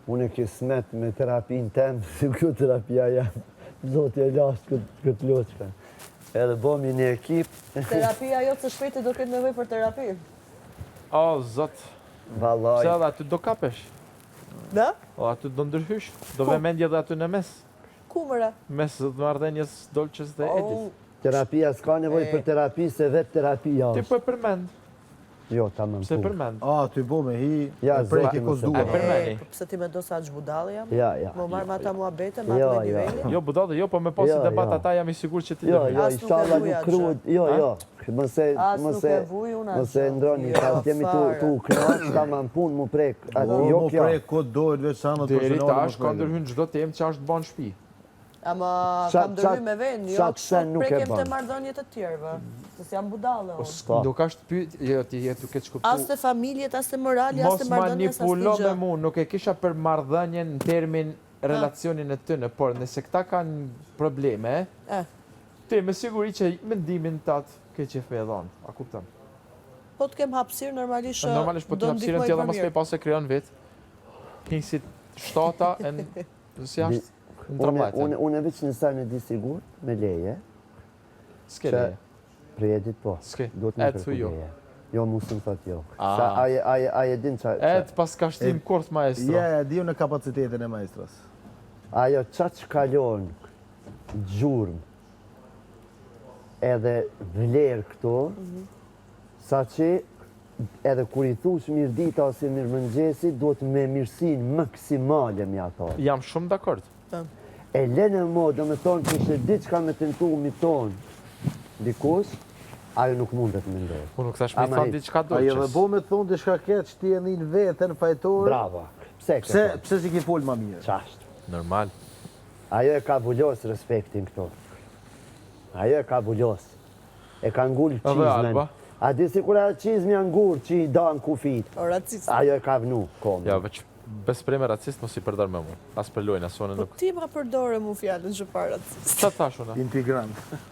Unë e kismet me terapin tem, si kjo terapia jam. Zoti e lashtë këtë, këtë loçka. Edhe bëmi një ekip. Terapia jote së shpejti do ketë nevojë për terapi. O, zot. Vallaj. Pse edhe aty do kapesh? Da? O, aty do ndërhysh? Do vëmendje dhe aty në mes? Ku mëre? Mes marrëdhënies Dolçes dhe Edit. Terapia s'ka nevojë për terapi, se vetë terapia Ti është. po e përmend. Jo, ta më Pse përmend? A, ty bo me hi, Ja, e preki zoti ko mos e s'duhet. E përmeni. Po pse ti mendon se aq budallë jam? Ja, ja. Më marr me ata muhabete, me Jo, atë lloj jo. niveli? Jo, budallë, jo, po me pasi Jo, debat jo. ata jam i sigurt që ti Jo, do jo, As nuk e inshallah vuj nuk atë kruhet, jo, jo. Mos e, As mos nuk e, e vuj unë atë mos e gjë. ndroni, Jo, ta jemi tu, fare. tu u knaq, ta ma në punë mu prek, atë Po, jo mu kjo. prek ko dojt, veç sanët Deri personale. tash ka ndërhyn çdo temë që është bën shtëpi. Ama Qa- kam ndërhy qa- me vend, jo qa kështu sen nuk e prekem bën. te marrëdhëniet e tjerëve, se s'jam budalle Po unë. Nuk është pyet, jo ti je duke të As kuptu. te familjet, as te morali, as Mos te marrëdhëniet, as manipulo asnjë me gjë. mu, nuk e kisha për marrëdhënien në termin relacionin e tyne, por nëse këta kanë probleme, Eh. ti me siguri që mendimin tat ke qef me e dhon, a kupton? Po të kem hapësirë normalisht Normalisht po do të hapësirën ndihmoj ti edhe për mos mirë. pe pas e krijon vet. Hin si shtata e në si është në Unë, trabajtë. unë, unë veç një sen e di sigurt, me leje, S'ke që- leje. prej Edit po. S'ke. Duhet me Ed, kërku thuj jo. leje. Jo, mu s'më thot jo. Ah. Sa ai ai ai e din qa, qa Ed pas ka shtim kurt maestro. Ja, e di unë kapacitetin e maestros. ajo qa që kalon gjurmë edhe vlerë këto, sa që edhe kur i thush mirë dita ose mirë mëngjesi, duhet me mirësinë maksimale me ato. Jam shumë dakord. E lene mo, do me thonë që se diçka me tentu mi tonë dikush, ajo nuk mundet me ndodhë. Unë nuk thash me i Ama thon hiç. diçka A je dhe Dolçes. bo me të thonë diçka keq, ti e nin veten fajtor. Bravo. Pse ke Pse, thonë? pse si ki fol ma mirë? Qashtë. Normal. Ajo e ka vulos respektin këto. Ajo e ka vulos. E ka ngul Edhe çizmen. Alba. A di si kur ajo çizmja ngur që i dan kufit. O racist. Ajo e ka vnu komën. Ja, veç bes preme racist mos i përdor me mu. As për lojnë, as unë Po nuk. ti ma përdore mu fjalën që pa racist. Çfarë thash unë? Integrant.